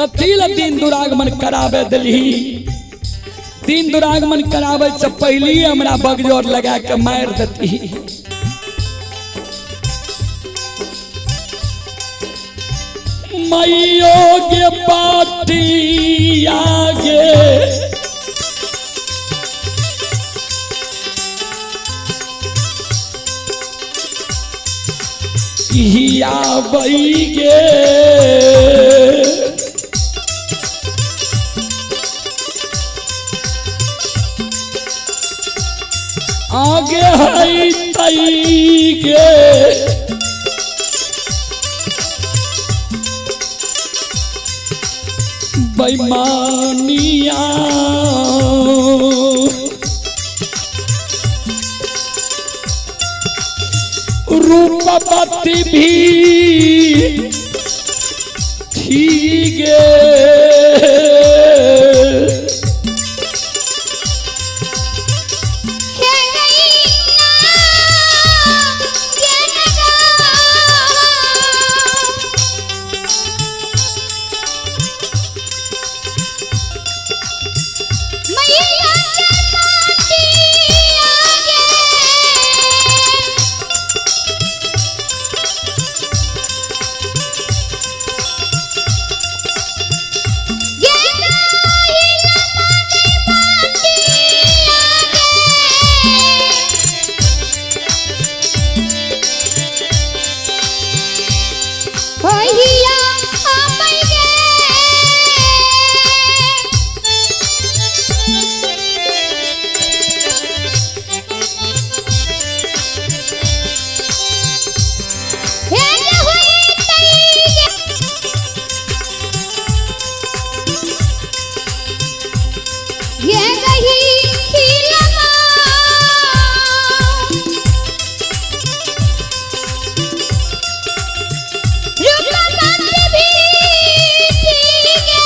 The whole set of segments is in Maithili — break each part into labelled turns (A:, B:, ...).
A: कथी ला दिन दुरागमन कराबे देलही? दिन दुरागमन कराबे से पहले ही हमरा बगजोर लगा के मार देती। मैयो गे पाटी आगे हिया गे, आगे है तई गे बेईमानिया। रूपवती भी थी गे।
B: हे गई ना ये नगा। मैया के पाटी आगे ये गई पाटी आगे होइया आबै गे। हे गे होई तई गे। ये गही हिलमा। रूपवती भी थी गे।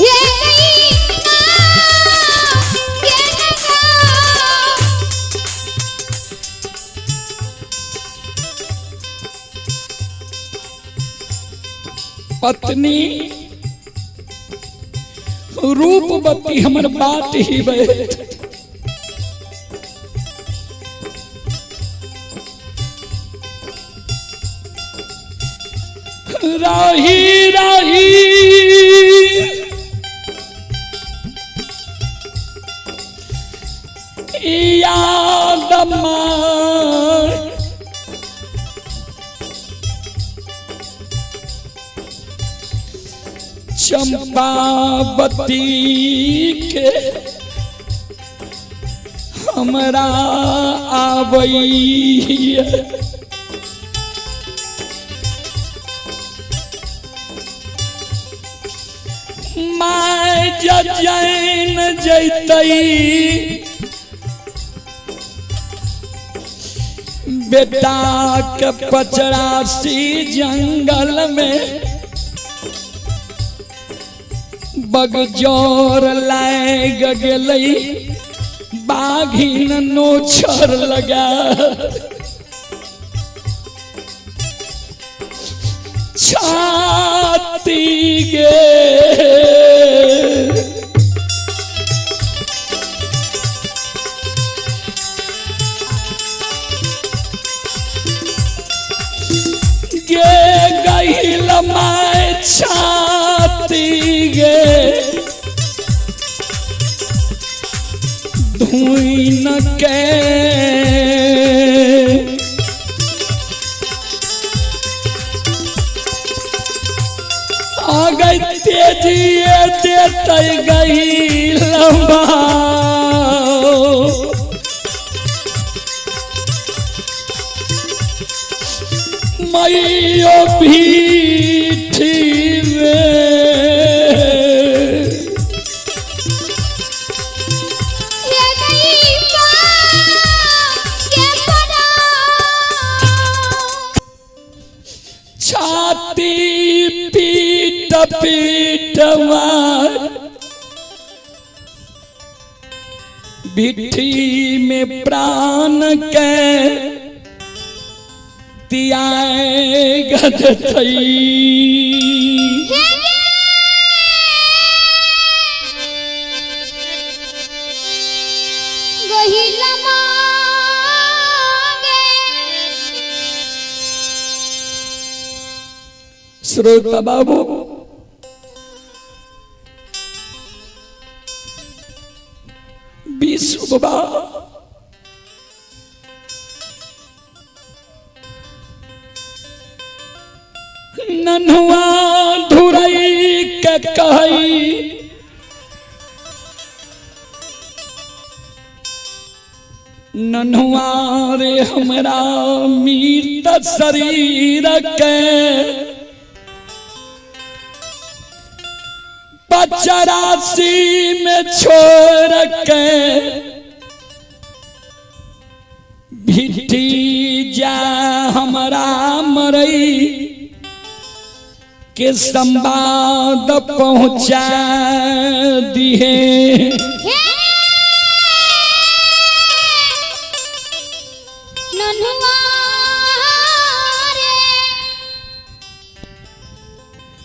B: ये गई ना ये नगा।
A: पत्नी रूपवती हमर बात ही बैठ राही राही याद मार चंपावती के हमरा आबैया। माय जैन जैतई बेटा के पचरासी जंगल में बगजोर लाग गेलै, बाघिन नोछर लगा छाती गे। गे गहिल my छाती गे धुइन के आ गई तेजिए देते गई लंबा मैयो पीठी में।
B: ये गई माँ के पड़ा।
A: छाती पीट पीट मार बिठी में प्राण के त्याग देतै।
B: गहिला मागे।
A: श्रोता बाबू, विश्व बाबा नन्हुआ धुरई के कहई, नन्हुआ रे हमरा मीत शरीर के 85 में छोड़ के भिटी जा हमरा मरई के संवाद पहुंचा दिहे।
B: हे नन्हुआ रे।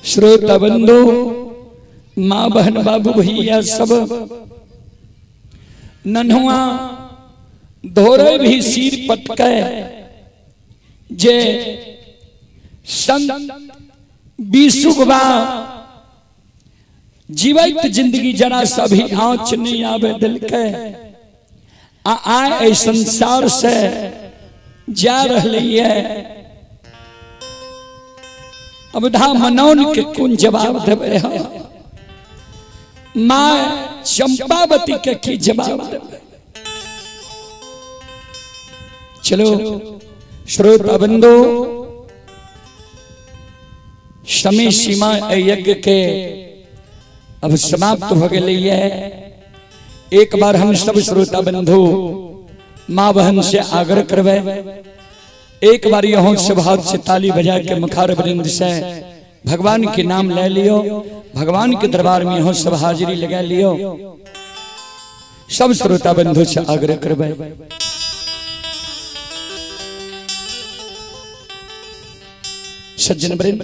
A: श्रोता बंधु, माँ बहन बाबू भैया सब, नन्हुआ धोरे भी सिर पटके जे संत विशुबा जीवित जिंदगी जरा सभी आँच नहीं आवे दिल के, आ आए संसार से जा रही है। अब धा मनौन के कौन जवाब देवे है, माँ चंपावती के की जवाब देवे। चलो श्रोता बंधु, समय सीमा यज्ञ के अब समाप्त हो गई है। एक बार हम सब श्रोता बंधु माँ बहन से आग्रह करवे, एक बार यहों सब हाथ से ताली बजा के मुखार वृंद से भगवान के नाम ले लियो, भगवान के दरबार में यहों सब हाजिरी लगा लियो। सब श्रोता बंधु से आग्रह करवे। सज्जन वृंद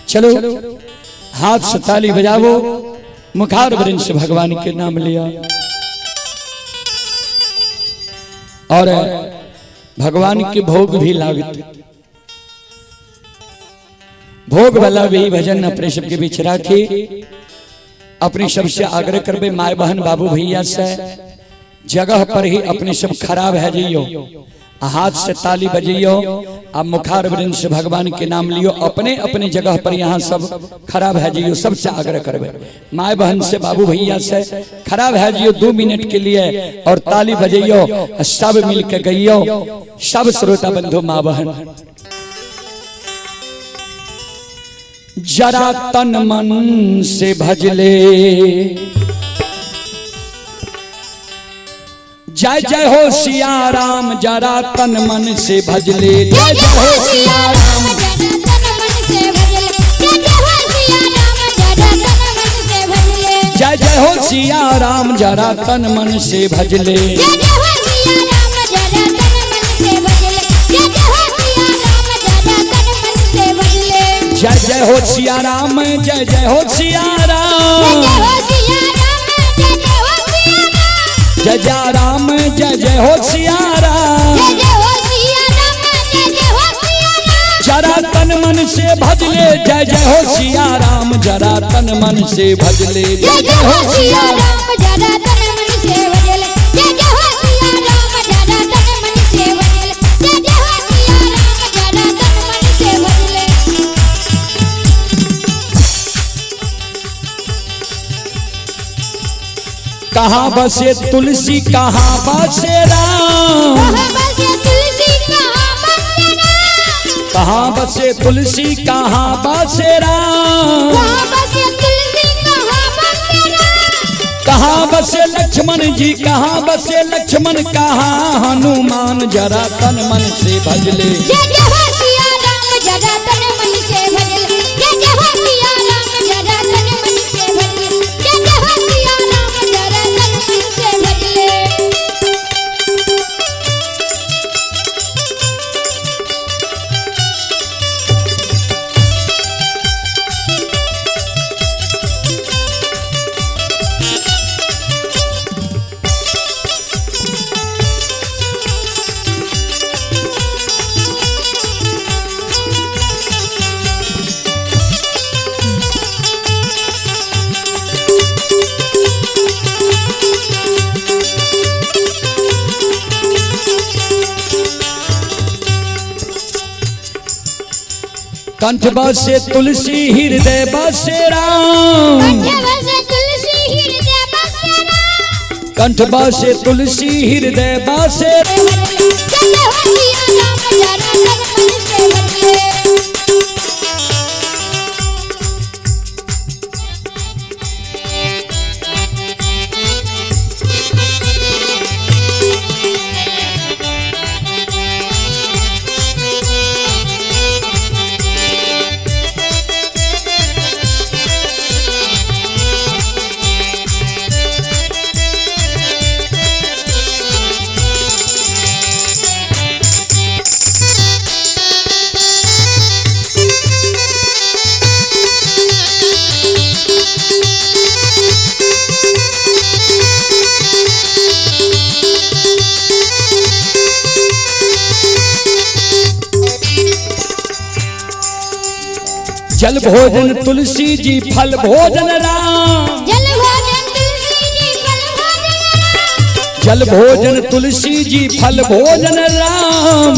A: चलो हाथ से ताली बजावो, मुखार वृंद से भगवान के नाम लिया और भगवान के भोग भी लागत, भोग वाला भी भजन अपने सबके बीच राखी। अपने सबसे आग्रह करबे माय बहन बाबू भैया से, जगह पर ही अपने सब खराब है जइयो, हाथ से ताली बजइयो आ मुखार वृंद से भगवान के नाम लियो। अपने अपने जगह पर यहाँ सब खराब है जइयो, सबसे आग्रह करबे माय बहन से बाबू भैया से, खराब है जियो 2 मिनट के लिए और ताली बजइयो, सब मिल के गइयो, सब श्रोता बंधु माँ बहन। जरा तन मन से भजले, जय जय हो सिया राम, जरा तन मन से भजले, जय जय हो सिया राम, जय जय हो सिया राम, जरा तन मन से भजले, जय जय हो सिया राम, जय जय हो सिया राम, जय जय राम, जय जय हो सिया राम, जरा तन मन से भजले, जय जय हो सिया राम, जरा तन मन से भजले, जय जय हो सिया राम,
B: जरा तन मन से भजले, जय जय हो सिया राम, जरा तन मन से भजले, जय जय हो सिया राम, जरा तन मन से भजले।
A: कहाँ बसे तुलसी कहाँ बसे राम, कहाँ बसे तुलसी कहाँ बसे राम, कहाँ बसे लक्ष्मण जी कहाँ बसे लक्ष्मण कहाँ हनुमान, जरा तन मन से भजले,
B: जय जय हो सिया राम, जरा तन मन से भजले, जय जय हो सिया राम, जरा तन मन से भजले, जय जय हो सिया राम, जरा तन मन से भजले।
A: कंठ बसे तुलसी हृदय बसे राम। कंठ बसे तुलसी हृदय बसे। जल भोजन तुलसी जी फल भोजन राम। जल भोजन तुलसी जी फल भोजन राम।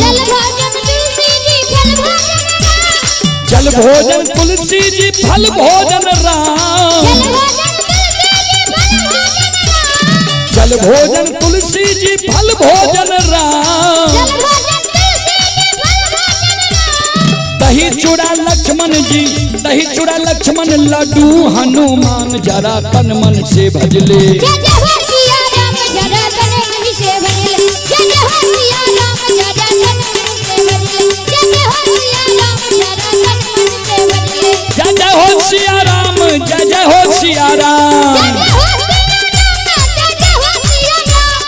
A: जल भोजन तुलसी जी फल भोजन राम। जल भोजन तुलसी जी फल भोजन राम। दही चूड़ा लक्ष्मण जी, दही चूड़ा लक्ष्मण लड्डू हनुमान जरा तन मन से भजले। जय जय हो सिया राम, जय जय हो सिया राम।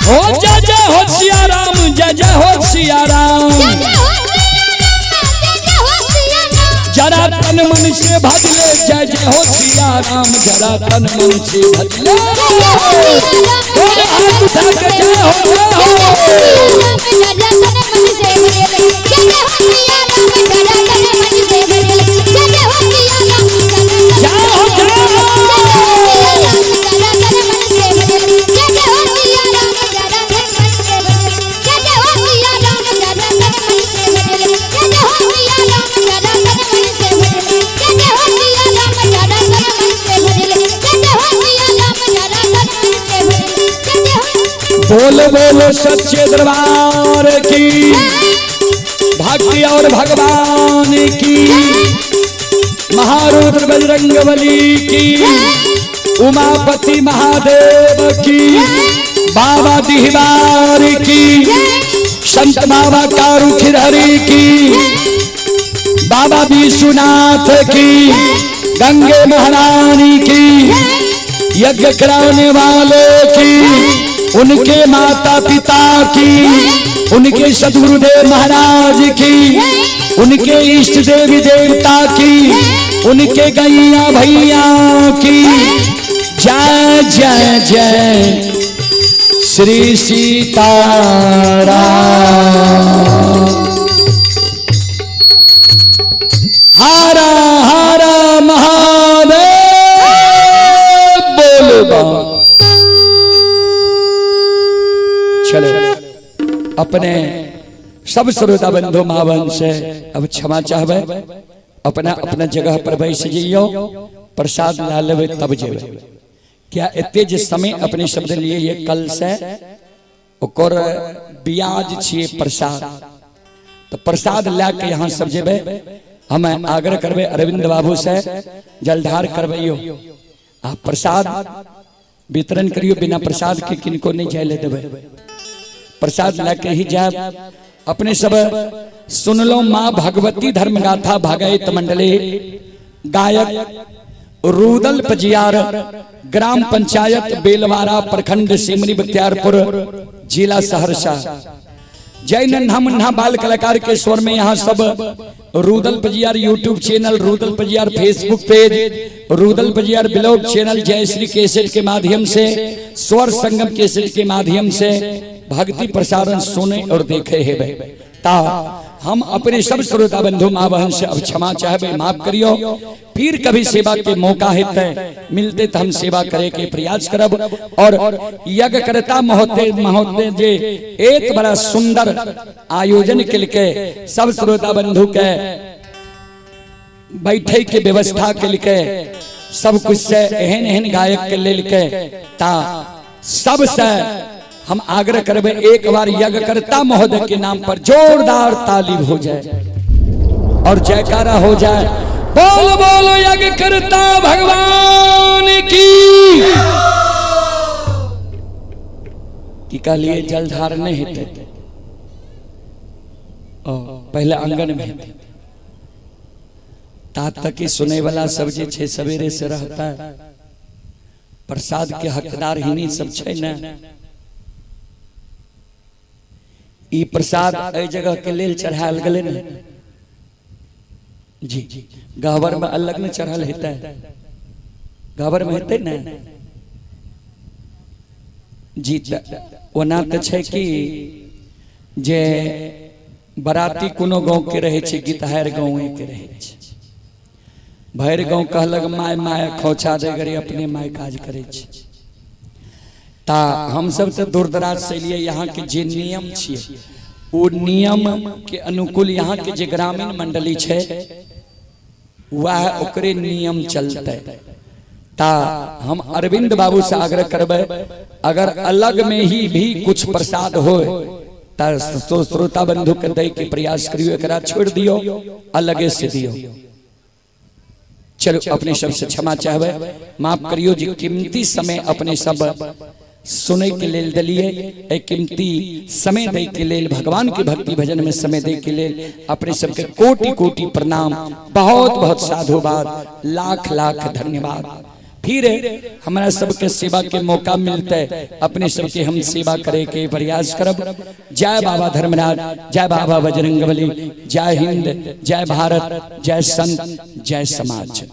A: हो जय जय हो सिया राम, जय जय हो सिया राम। जरा तन मन से भजले, जय जय हो सिया राम। जरा तन मन से भजले। हाथ उठा के जय हो जय हो। जय हो जय हो। बोल बोलो सच्चे दरबार की, भक्ति और भगवान की, महारुद्र बजरंगबली की, उमापति महादेव की, बाबा दिहवार की, संत बाबा कारू खिरहरी की, बाबा विश्वनाथ की, गंगे महारानी की, यज्ञ कराने वाले की, उनके माता पिता की, उनके सदगुरुदेव महाराज की, उनके इष्ट देवी देवता की, उनके गैया भैया की जय जय जय श्री सीताराम। हरा हरा महादेव बोल बा। चलो अपने सब श्रोता बंधु मावन से अब क्षमा चाहबे, अपना अपना जगह पर बैस जइयो, प्रसाद ला लेबे तब जेबे। क्या एते जे समय अपने शब्द लिए ये कल से ओकर ब्याज छिए प्रसाद, तो प्रसाद ला के यहाँ सब जेबे। हम आग्रह करबे अरविंद बाबू से जलधार करबैयो, आ प्रसाद वितरण करियो, बिना प्रसाद के किनको नहीं जाए ले देबे, प्रसाद लाके ही जाए। अपने सब सुन लो माँ भगवती धर्म गाथा भागवत मंडली, गायक रुदल पजियार, ग्राम पंचायत बेलवारा, प्रखंड सिमरी बख्तियारपुर, जिला सहरसा। जय नन्हा मुन्ना बाल कलाकार के स्वर में यहाँ सब Rudal Pajiyar YouTube channel, Rudal Pajiyar Facebook page, Rudal Pajiyar blog channel, Jayashree cassette के माध्यम से, स्वर संगम कैसेट के माध्यम से भक्ति प्रसारण सुने और देखे है। ता हम अपने सब श्रोता बंधु माँ बहन से अब क्षमा चाहबे, माफ करियो। फिर कभी सेवा के मौका हेतै मिलते तो हम सेवा करे के प्रयास करब। और यज्ञ करता महोदय महोदय जे एक बड़ा सुंदर आयोजन के लिए सब श्रोता बंधु के बैठे के व्यवस्था केलकै, सब कुछ से एहन एहन गायक के लेलकै। ता सबसे हम आग्रह करबे एक बार यज्ञकर्ता महोदय के नाम पर जोरदार ताली हो जाए और जयकारा हो जाए। बोल बोलो यज्ञकर्ता भगवान की। की कहलिए जलधार नहीं हेतै, ओ पहले आंगन में हेतै। ता तक ही सुने वाला सब जे छै सवेरे से रहता है, प्रसाद के हकदार ही नहीं सब छै ने। ई प्रसाद एहि जगह के लेल चढ़ायल गेलै ने जी। गहबर में अलग ने चढ़ल हेतै, गहबर में हेतै ने जी। ओना तऽ छै कि जे बराती कोनो गाँव के रहै छै, गीतहार गाँवे के रहै छै। भरि गाँव कहलक my my खोछा दे गरी, अपने my काज करै छै। ता हमसब तऽ दूर दराज से एलियै, यहाँ के जे नियम छियै ओ नियम के अनुकूल यहाँ के जे ग्रामीण मंडली छै वह ओकरे नियम चलते। ता हम अरविंद बाबू से आग्रह करबै, अगर अलग में ही भी कुछ प्रसाद हो ता श्रोता बंधु के दै के प्रयास करियो, एकरा छोड़ दियो, अलगे से दियो। चलो अपने सब से क्षमा चाहबै, माफ करियो जे कीमती समय अपने सब सुने के लेल दिलिए। ए कीमती समय दे के लेल, भगवान के भक्ति भजन में समय दे के लेल अपने सबके कोटि कोटि प्रणाम, बहुत बहुत साधुवाद, लाख लाख धन्यवाद। फिर हमरा सबके सेवा के मौका मिलते, अपने सबके हम सेवा करे के प्रयास करब। जय बाबा धर्मराज, जय बाबा बजरंगबली, जय हिंद, जय भारत, जय संत, जय समाज।